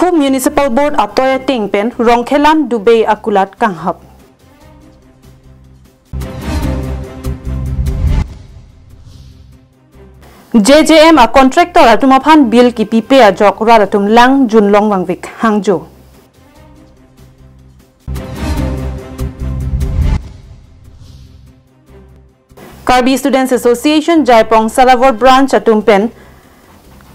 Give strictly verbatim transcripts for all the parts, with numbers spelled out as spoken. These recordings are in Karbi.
Diphu Municipal Board atoi ateng pen Rongkhelan Dubey akulat kanghap. J J M a contractor atum aphan bill kipipe ajok rat atum lang junlong vangvek Hangjo. Karbi Students Association Jaipong Saravot Branch atum pen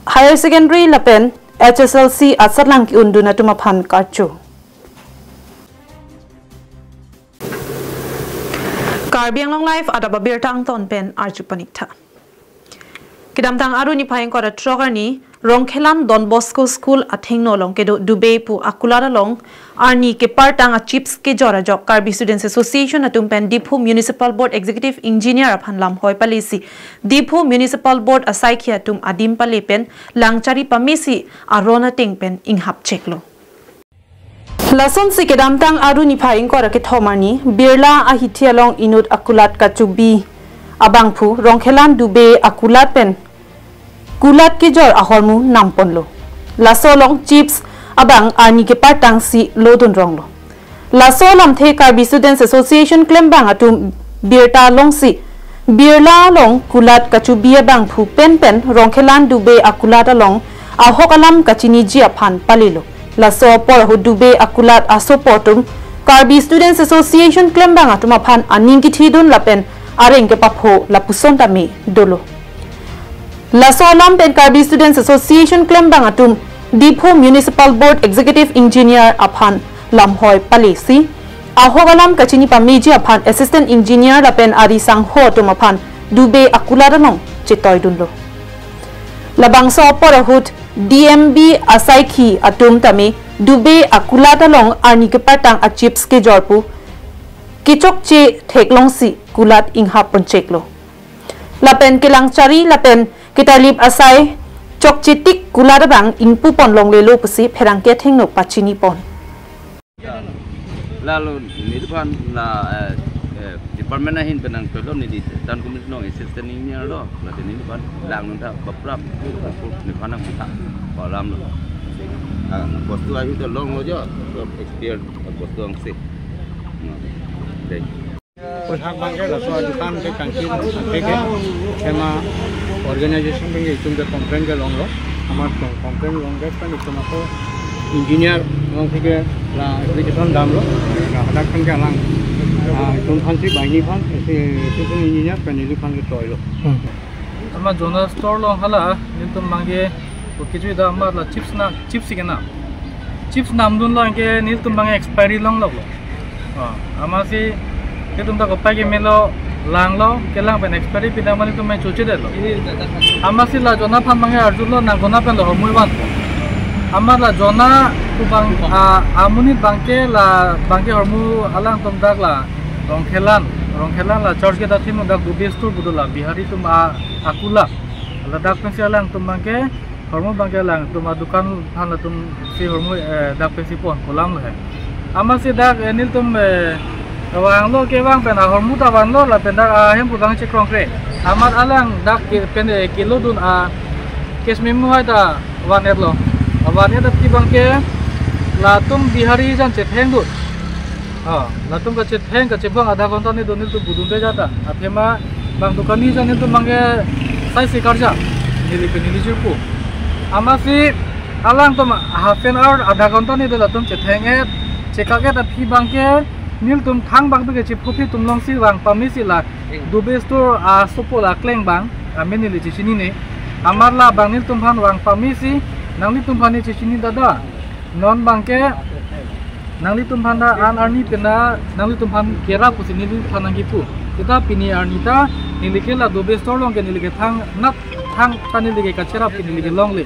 Higher Secondary lapen H S L C asatlang ki-undun atum aphan karcho. Karbi Anglong Live adap abirta angton pen arju paniktha. Kedamtang Aru niphai ingkoi ra throk arni Rongkhelan Don Bosco School athengno along kedo Dubey pu akulat along arni kepartang a chips kejor ajok Karbi Students Association atum pen Diphu Municipal Board Executive Engineer aphan lamhoi palesi Diphu Municipal Board asaikhi atum adim pale pen langchari pamesi aron ateng pen inghap cheklo. Lasonsi kedamtang Aru niphai ingkoi ra kethom arni Birla ahithi along inut akulat kachubi abangphu Rongkhelan Dubey akulat pen kulat kejor ahormu namponlo. Laso along chips abang arni kepartangsi lodun ronglo. Laso alamthe Karbi Students Association klembang atum birta longsi Birla along kulat kachubi abangphu penpen Rongkhelan Dubey akulat along ahok alam kachiniji aphan palelo. Laso apor ahut Dubey akulat asopo atum Karbi Students Association klembang atum aphan aning kithidun lapen areng kepapho lapuson tame dolo. Laso alam pen Karbi Students Association klembang atum Diphu Municipal Board Executive Engineer aphan lamhoi palesi ahok alam kachini pameji aphan Assistant Engineer lapen ari sangho atum aphan Dubey akulat along chetoidunlo. Labangso apor ahut D M B asaikhi atum tame Dubey akulat along arni kepartang a chips kejor pu kechokche theklongsi kulat inghap poncheklo. Lapen kelangchari lapen ketarlip asai chokchetik kulat abang ingpupon longlelo pusi pherangke athengno pachinipon. Lalo neli aphan la, eh, eh, department ahin pen nangtolo, neli town commission along assistant engineer lo, lalo neli aphan lang nung ta baprap, neli aphan nangputha, kolam lo. Ah, bostu ahi to longlo jo, to expert bostu angse. Hmm. Dei. Puthak abangke laso adukan ke kangkin ke ke tema organization abangke itum ke complain ke longlo. Amar tong complain long ke kan itum ako engineer along ke la application damlo. Nah, hadak kan ke alang. Ah, itum aphansi banghini aphan, isi, isi engineer pen neli aphan ke toilo. Hmm. Ama Jona store along hala, nelitum abangke, oke, jui da ama la chips na, chips ke na. Chips namdun lo anke nelitum abangke expiry longlo. Ah, amatsi, nelitum ta kopai ke melo langlo, kelang pen expiry pidam nelitum abang chochedetlo. Amatsi la Jona aphan abangke arjulo nang Jona pen lo hormu vanpo. Ama la Jona pu abang, ah, amonit abangke la abangke hormu alangtum dak la Rongkhelan, Rongkhelan la church gate athengno dak Dubey store pu do la Bihari atum a, akulat. Ladak pensi alangtum abangke, hormu abangke alangtum adukan aphan latumsi hormu, eh, dak pensi pon kolam lo he. Amatsi dak, eh, nelitum, eh, vanglo kevang pen ahormu ta vanlo lapen dak ahem pu abang chekrongkre. Amat alang dak ke pen, eh, kelodun a case memo hai ta van-etlo. Van-et aphi abangke latum Bihari jan chethengdun. Ah, latum kachetheng kachebang adha ghonta ni do nelitum budun de jata. Athema bang dukan ni jan nelitum abangke saisi karja. Neli pen neli jirpo. Amatsi alangtum half an hour adha ghonta ni do latum chetheng-et, chekak-et aphi abangke nelitum thang abang ke chiphupi atum alongsi vang pamesi la Dubey store asopo la kleng abang amen neli chechinine. Amat la abang nelitum aphan vang pamesi nanglitum aphan ne chechini dada. Non abangke nanglitum aphan ta an arni pen ta nanglitum aphan kerap pusi neli aphan nangkipu. Seta pini arni ta neli ke la Dubey store along ke neli ke thangnat, thang ta neli ke kacherap ke neli ke longle.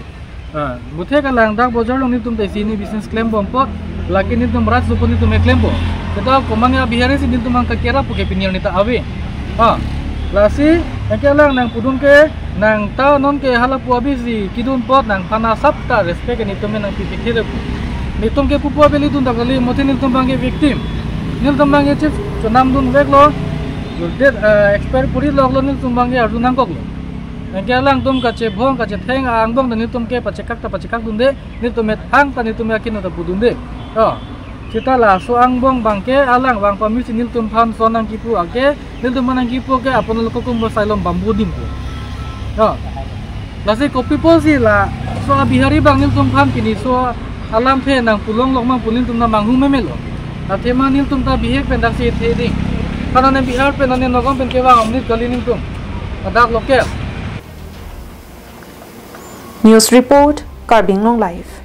Ah, muthe kalang dak bojar along nelitum ta isi ne business klembom apot, lake nelitum rat supo nelitum ke klembom. Seta komatne a Bihari si nelitum abang kakerap pu ke pini arni ta ave. Ah, lasi, anke alang nangpudun ke, nang ta non ke hala pu abisi kedun apot nangphan asap ta respect ke nelitum nangpipikir pu. Nelitum ke pupu abeli dun ta kali, muthe nelitum abangke victim. Nelitum abangke chips chonamdun veklo. Date, eh, expire puri loklo nelitum abangke arju nangkoklo. Anke alangtum kachebhong kachetheng angbong ta nelitum ke pachekak ta pachekak dunde, nelitum methang ta nelitum yakin ta budunde. Oh. Seta laso angbong abangke alang vang pamisi nelitum aphan son nangkipu ake, nelitum aphan nangkipu ke apon lo kokum bo sailom bamboo adim pu. Oh. Lasi kopi pusi laso a-Bihari abang nelitum aphan pini so alam phe nangpulong lok mang pu nelitum ta manghu memelo. Athema nelitum ta bihek pen daksi the ding. Karena Bihar pen ane Nagaon pen kevang omnit kali nelitum. Adak local. News report, Karbi Anglong Live.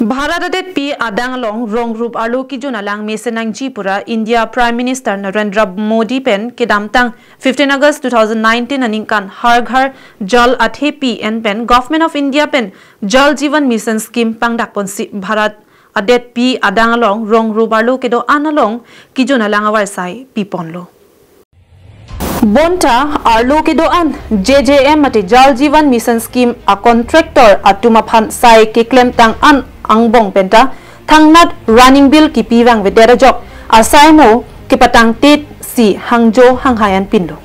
Bharat adetpi adang along rong rup arlo kejun alang mesen nangji pura India Prime Minister Narendra Modi pen kedamtang fifteen August two thousand nineteen aningkan Har Ghar Jal athepi en pen Government of India pen Jal Jeevan Mission Scheme pangdakponsi Bharat adetpi adang along rong rup arlo kedo-an along kejun alang avarsai piponlo. Bonta arlo kedo-an J J M mate Jal Jeevan Mission Scheme a-contractor atum aphan sai keklemtang an angbong penta thangnat running bill kipi vangvedet ajok asai mo kepatangtitsi hangjo hanghai an pinlo.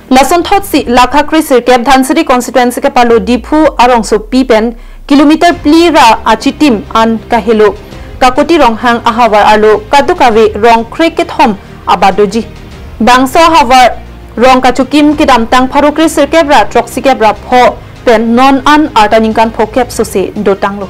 Lasonthotsi lakha kresirkep Dhansiri constituency kepalo Diphu arongsopi pen kilometer phli ra achitim an kahelo Kakoti Ronghang ahavar arlo kadokave rong krekethom abat doji. Bangso ahavar rong kachokim kedamtang pharo kresirkep ra throksikep ra pho pen non an arta ningkan phokep sose dotanglo.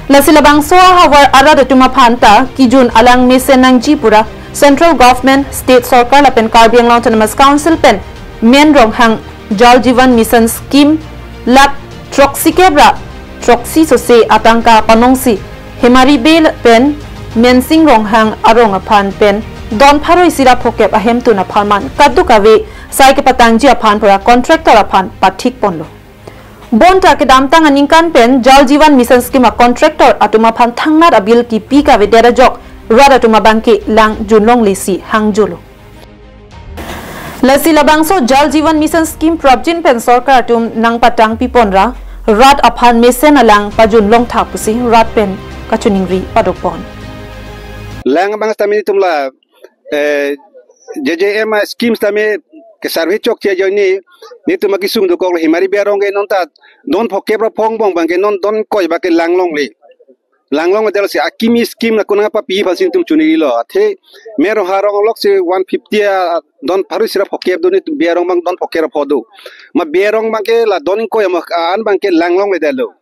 Lasi labangso ahavar arat atum aphan ta kejun alang mesen nangji pura Central Government, State Sorkar lapen Karbi Anglong Autonomous Council pen Men Ronghang Jal Jeevan Mission Scheme lakh throksikep ra throksi sose atangka panongsi Hemari Bey pen Mensing Ronghang arong aphan pen don pharo isi ra phokep ahemtun apharman kadokave sai kepatangji aphan pura contractor aphan pathikponlo. Bonta kedamtang aningkan pen Jal Jeevan Mission Scheme a-contractor atum aphan thangnat a-bill kipi kavedet ajok rat atum abangke lang junlonglesi hangjolo. Lasi labangso Jal Jeevan Mission Scheme prapjin pen sorkar atum nangpatang pipon ra rat aphan mesen alang pajunlong tha pusi rat pen kachiningri padokpon. Lang abang sitame nelitum la eh, J J M a-scheme sitame ke survey chokche ajoine nelitum akesung dokok lo Hemari Bey arong ke non ta don phokep ra pho angbong abangke non don ingkoi abangke langlongle. Langlongle, dal si akimi scheme na konat papi aphansi nelitum chinirilo. Athe Men Ronghang arong alok si one fifty a don pharo isi ra phokep do, nelitum Bey arong abang don phokep ra pho do. Ma Bey arong abangke la don ingkoi ama an abangke langlongledetlo.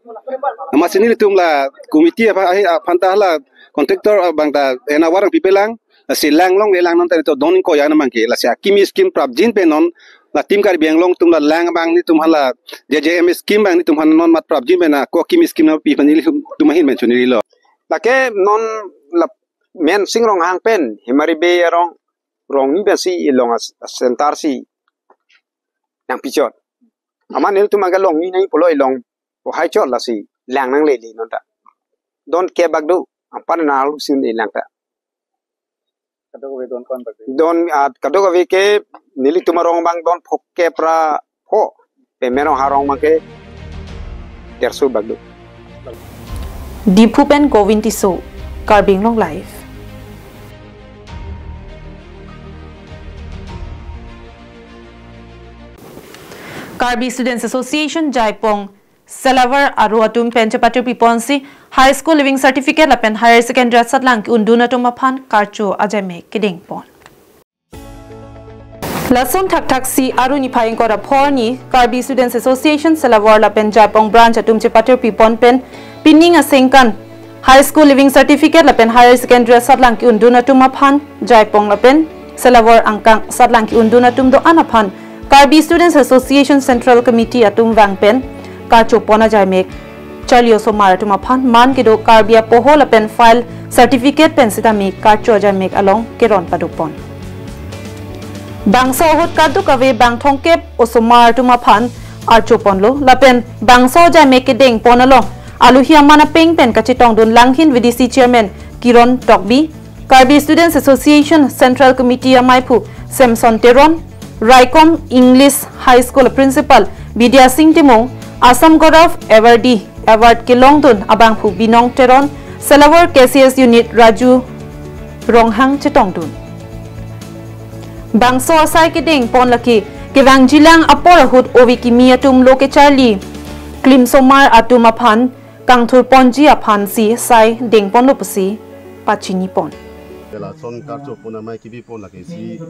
Amatsi nelitum la committee aphan, ahi, aphan ta la contractor abang ta ena warang pipelang. Lasi langlongle lang non ta nelitum don ingkoi an abangke. Lasi akimi scheme prapjin pen non la Team Karbi Anglong atum la lang abang nelitum aphan la J J M scheme abang nelitum aphan non mat prapjin pen ako akimi scheme nangpi aphan nelitum ahin pen chinirilo. Lake non la Mensing Ronghang pen Hemari Bey arong rong ni pensi ilong as, as center si nangpichot. Amat nelitum aga long ni nangji pulo ilong ohai chot lasi lang nanglele non ta. Don kebak do, apan na alusin ilang ta. Kadokave don ko-an bak do? Don, ah, kadokave ke nelitum arong abang don phokep ra pho, pen Men Ronghang arong abangke derso bak do. Diphu pen Govin Tisso, Karbi Anglong Live. Karbi Students Association Jaipong Selavar aro atum pen chepatir piponsi High School Leaving Certificate lapen Higher Secondary asatlang ke-undun atum aphan karcho ajaimek kedengpon. Lason thakthaksi aro niphai ingkoi ra pho arni Karbi Students Association Selavar lapen Jaipong Branch atum chepatir pipon pen pining asengkan High School Leaving Certificate lapen Higher Secondary asatlang ke-undun atum aphan Jaipong lapen Selavar angkang asatlang ke-undun atum do-an aphan Karbi Students Association Central Committee atum vang pen karchopon ajaimek charli osomar atum aphan man kedo Karbi apoho lapen file certificate pen sitame karcho ajaimek along keron padopon. Bangso ahut kadokave bang thomkep osomar atum aphan archoponlo lapen bangso ajaimek kedengpon along aluhi aman apeng pen kachetongdun Langhin V D C Chairman Kiron Tokbi, Karbi Students Association Central Committee amaiphu Samson Teron, Raikom English High School Principal Bidya Singh Timung, Assam Gaurav Awardee award kelongdun abangphu Binong Teron, Selavar K C S Unit Raju Ronghang chetongdun. Bangso asai kedeng pon lake kevangjilang apor ahut ove kimi atum lo kecharli klimsomar atum aphan kangthur ponji aphan si sai dengponlo pusi pachini pon. Lason karcho pon amei kebi pon lake si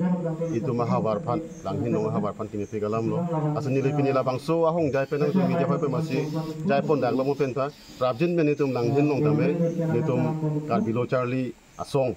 itum ahavar aphan, Langhin along ahavar aphan kimi pik alam lo. Lason neli pini labangso ahongjai pen nangtum media pen masi jai pon dak lo mo pen ta. Prapjin pen itum Langhin along tame itum Karbi lo charli asong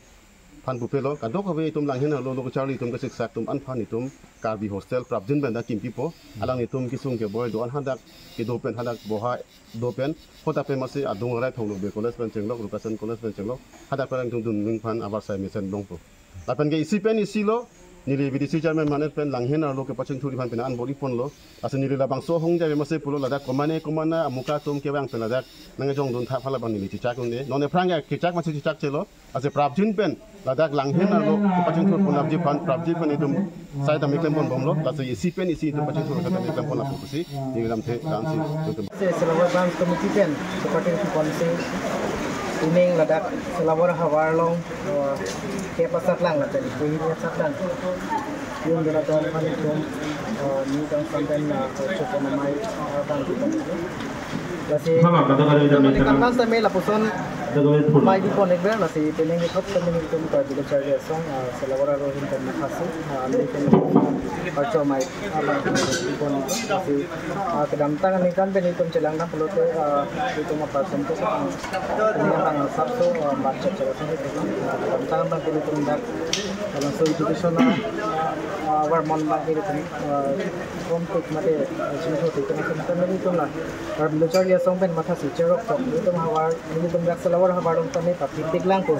aphan pupe lo, kadokave itum Langhin arlo lo kecharli atum kesiksak atum an aphan itum Karbi hostel prapjin pen dak kimpipo. Alanglitum kesung keboi do-an hadak kedo pen, hadak boha do pen, hota pen masi adung arai thong lo, B College pen chenglok, Rukasan College pen chenglok, hadak pen itum dun ning aphan avarsai mesen longpo. Lapen ke isi pen isi lo, neli V D C chairman manet pen Langhin arlo kepachingthur aphan pen anbor-i pon lo. Laso neli labangso ahongjai masi pulo ladak komane komane amuka atum kevang pen ladak nangkejongdun thap hala abang neli chechak un-e. Non aphrang ke chechak masi chechak chelo. Laso prapjin pen ladak Langhin arlo kepachingthur pon apji aphan, prapjin pen itum sai dam keklem pon bomlo. Laso isi pen isi itum pachingthur sai dam keklem pon apotsi neli lamthe dam si. Lasi Silawar Branch Committee pen kepachingthur ponsi ining ladak Silawar havar along, eh, kep asatlang lapen kuhi asatlang. Yun dona ton pan itum, eh, ni dong sampen, eh, karcho pon amei, eh, bang di pon. Lasi, Mama, kata kali kita kami minta. Kata kami lapuson, Kata kami pun. Amei di pon ekber, lasi penang ikot kami minta Karbi lo charli asong, eh, Silawar arlo ahin pen makasi, eh, amei pen karcho amei, eh, bang di pon. Lasi, eh, kedamtang aningkan pen itum chelang dam pulote, eh, itum apa sentuh, eh, ini yang tanggal Sabtu, eh, budget jalan sini, eh, kedamtang pen itum dak Kalau so education, ah, ah, war mon bang ke itum, ah, home cook mate, ah, chini ho te kena kena kena itum la. War belajar ya song pen mathasi cherok tok itum havar, itum dak Silawar havar along tame patik tik lang ko.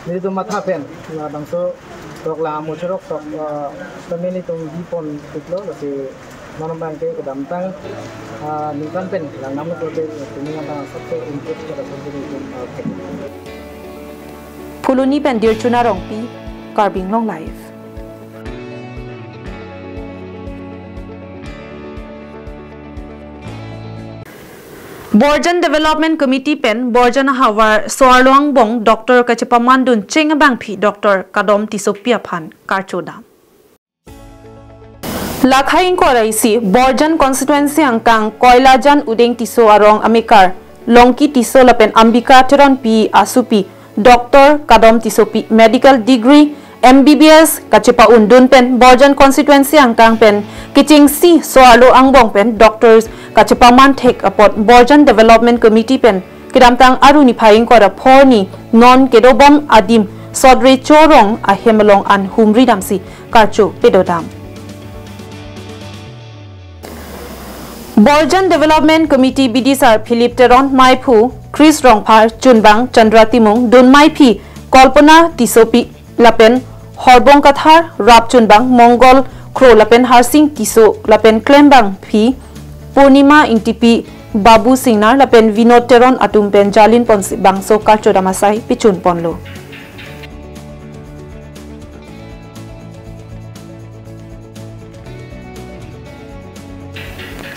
Itum matha pen, ah, bangso tok la mo cherok tok, ah, tame itum di pon tik lo, lasi non bang ke kedamtang, ah, ningkan pen lang nam lo te, itum yang tang sabto input ke la so itum, ah, Phuloni pen Dirchuna Rongpi, Karbi Anglong Live. Borjan Development Committee pen Borjan ahavar so-arlo angbong doctor kachepamandun cheng abangpi Doctor Kadom Tissopi aphan karcho dam. Lakhai ingkoi ra isi, Borjan constituency angkang Koilajan Udeng Tisso arong amekar Longki Tisso lapen Ambika Teronpi asopi, Doctor Kadom Tissopi medical degree M B B S kachepa-undun pen Borjan constituency angkang pen kechengsi so-arlo angbong pen doctors kachepaman thek apot Borjan Development Committee pen kedamtang Aru niphai ingkoi ra pho arni non kedobom adim Sodre Chorong ahem along an humri damsi karcho pedodam. Borjan Development Committee B D sir Philip Teron, Maiphu Chris Rongphar, Chunbang Chandra Timung, Dun Maiphi Kalpana Tissopi, lapen Horbong Kathar, Rap Chunbang Mongol Kro lapen Harsing Tisso lapen klembangpi Purnima Ingtipi, Babu Singnar lapen Vinod Teron atum pen jalin ponsi bangso karchodam asai pechun ponlo.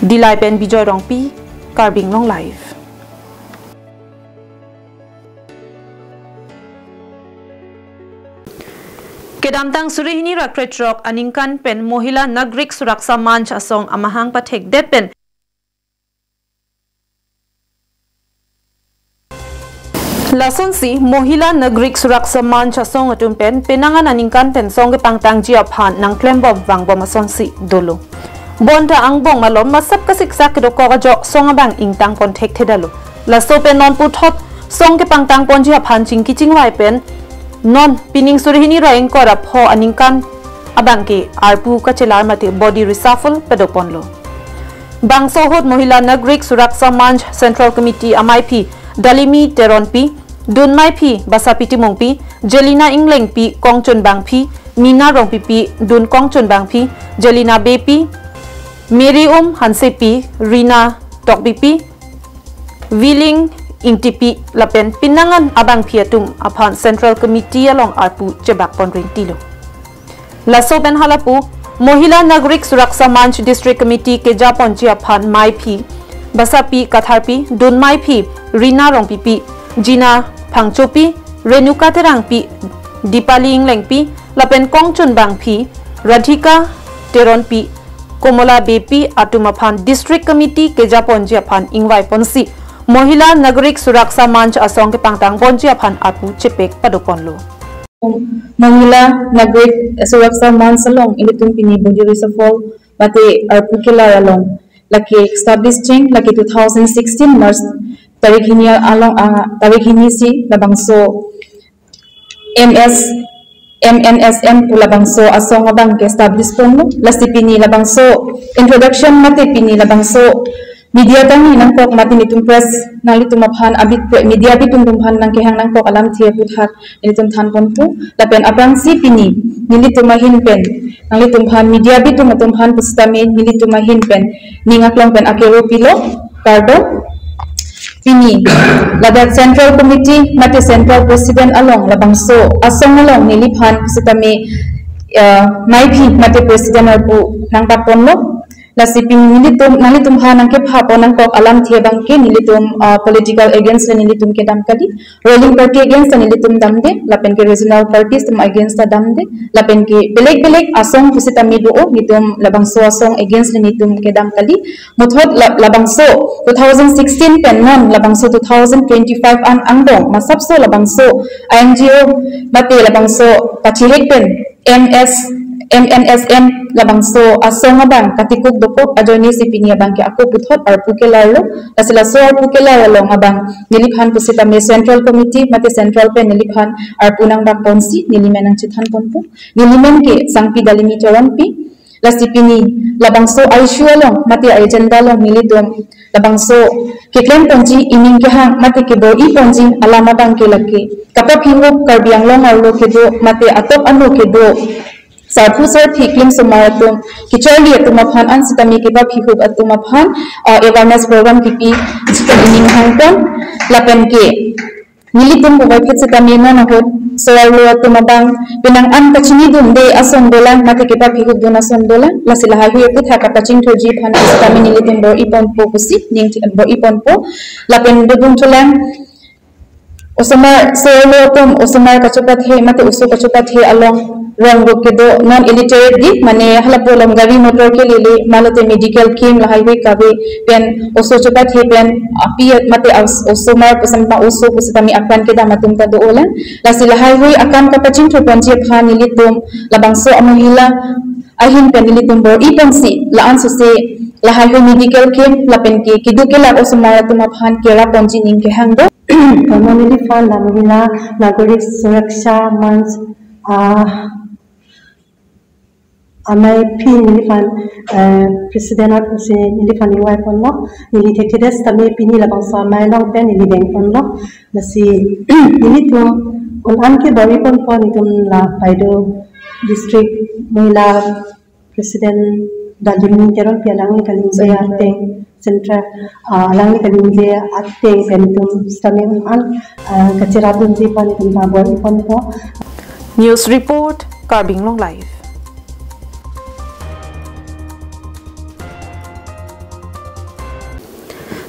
Dillai pen Bijoy Rongpi, Karbi Anglong Live. Kedamtang suri hini ra krethrok aningkan pen Mohila Nagarik Suraksha Manch asong amahang pathekdet pen. Lasonsi Mohila Nagarik Suraksha Manch asong atum pen penang an aningkan pen song kepangtangji aphan nangklembom vangbom asonsi dolo. Bonta angbong malom masap kasiksak kedokok ajok song abang ingtang pon thekthedetlo. Laso pen non puthot song kepangtang ponji aphan chingki chingvai pen non pining suri hini ra ingkoi ra pho aningkan abang ke arpu kachelar mate body reshuffle pado ponlo. Bangso ahut Mohila Nagarik Suraksha Manch Central Committee amaiphi Dalimi Teronpi, Dun Maiphi Basapi Timungpi, Jelina Inglengpi Kongchunbangpi, Mina Rongpipi Dun Kongchunbangpi, Jelina Beypi, Mary Um Hansepi, Rina Tokbipi, Willing Ingtipi lapen penang an abangpi atum aphan Central Committee along arpu chebak pon ringtilo. Laso pen halapu Mohila Nagarik Suraksha Manch District Committee keja ponji aphan Maiphi Basapi Katharpi, Dun Maiphi Rina Rongpipi, Jina Phangchopi, Renuka Terangpi, Dipali Englengpi lapen Kongchun Bangphi, Radhika Teronpi, Komola Beypi atum aphan District Committee kejaponji aphan ingvaiponsi Mohila Nagarik Suraksha Manch asong kepangtangponji aphan arpu chepek padoponlo. Mohila Nagarik Suraksha Manch along ilitum pini body reshuffle mate arpu kelar along lake establish cheng lake two thousand sixteen March tarik hini along, ah, tarik hini si labangso M S, M N S M pu labangso asong abang ke establish ponlo. Lasi pini labangso introduction mate pini labangso media tangni nangkok mate nelitum press nanglitum aphan abit pre-, media bitum atum aphan nangkehang nangkok alamthe aphuthak nelitum thanponpo. Lapen aphrangsi pini nelitum ahin pen nanglitum aphan media bitum atum aphan pusitame nelitum ahin pen ning aklong pen akero pilo, kardom. Pini ladak Central Committee mate Central President along labangso asong along neliphan pusitame, eh, maiphi mate President arpu nangpaponlo. Lasi pini nelitum, nanglitum aphan nangkephapon nangkok alamthe abang ke nelitum, ah, political against le nelitum kedam kali, ruling party against le nelitum damde, lapen ke regional parties atum against ta damde, lapen ke belek belek asong pusitame do-o, nelitum labangso asong against le nelitum kedam kali. Muthot la-, labangso two thousand sixteen pen non labangso two thousand twenty-five an angdong masapso labangso I N G O mate labangso pachihek pen M S, M N S M labangso asong abang katikuk dokok ajoine si pini abang ke ako puthot arpu kelarlo. Lasi laso arpu kelar along abang neliphan pusitame Central Committee mate Central pen neliphan arpu nangbakponsi nelimen nangchethanponpo. Nelimen ke Sangpi Dalimi Teronpi. Lasi pini labangso issue along mate agenda along nelitum labangso keklemponji, ining kehang mate kebor-iponji alam abang ke lake kapaphihup Karbi Anglong arlo kedo mate atok ano kedo sarpo sarpi klimsomar atum, kacharli atum aphan an sitame kepaphihup atum aphan, ah, awareness program kipi sitame ining hangpon. Lapen ke nelitum puvoiphit sitame non ahut so-arlo atum abang penang an kachinidunde ason dolang mate kepaphihupdun ason dolang. Lasi lahaihui aphuthak kapachingthurji aphan sitame nelitum bor-iponpo pusi ning bor-iponpo. Lapen dodun thulang osomar so-arlo atum, osomar kachopathe mate oso kachopathe along rong ruk kedo non illiterate di, mane halapu along gari motor kelele mate medical camp lahaihui kave pen oso chopathe pen api mate as-, osomar pusitame oso pusitame akran kedam atum ta do-olang. Lasi lahaihui akam kapachingthurponji aphan nelitum labangso amohila ahin pen nelitum bor-iponsi la-an sose lahaihui medical camp lapen ke keduk kelak osomar atum aphan keraponji ning kehang do. Kono neliphan la Mohila Nagarik Suraksha Manch, ah, amei phin neliphan, eh, President arpu si neliphan ingvaiponlo. Neli thekthedet sitame pini labangso amei along pen neli dengponlo. Lasi nelitum un-an ke bor-iponpo nelitum la Baido District Mohila President Dalimi Teronpi alangli kaningje ateng Central, ah, alangli kaningje ateng pen nelitum sitame un-an, ah, kacherapdunji aphan nelitum ta bor-iponpo. News report, Karbi Anglong Live.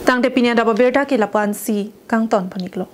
Tangte pini adap abirta ke lapu-ansi kangtonpon-iklo.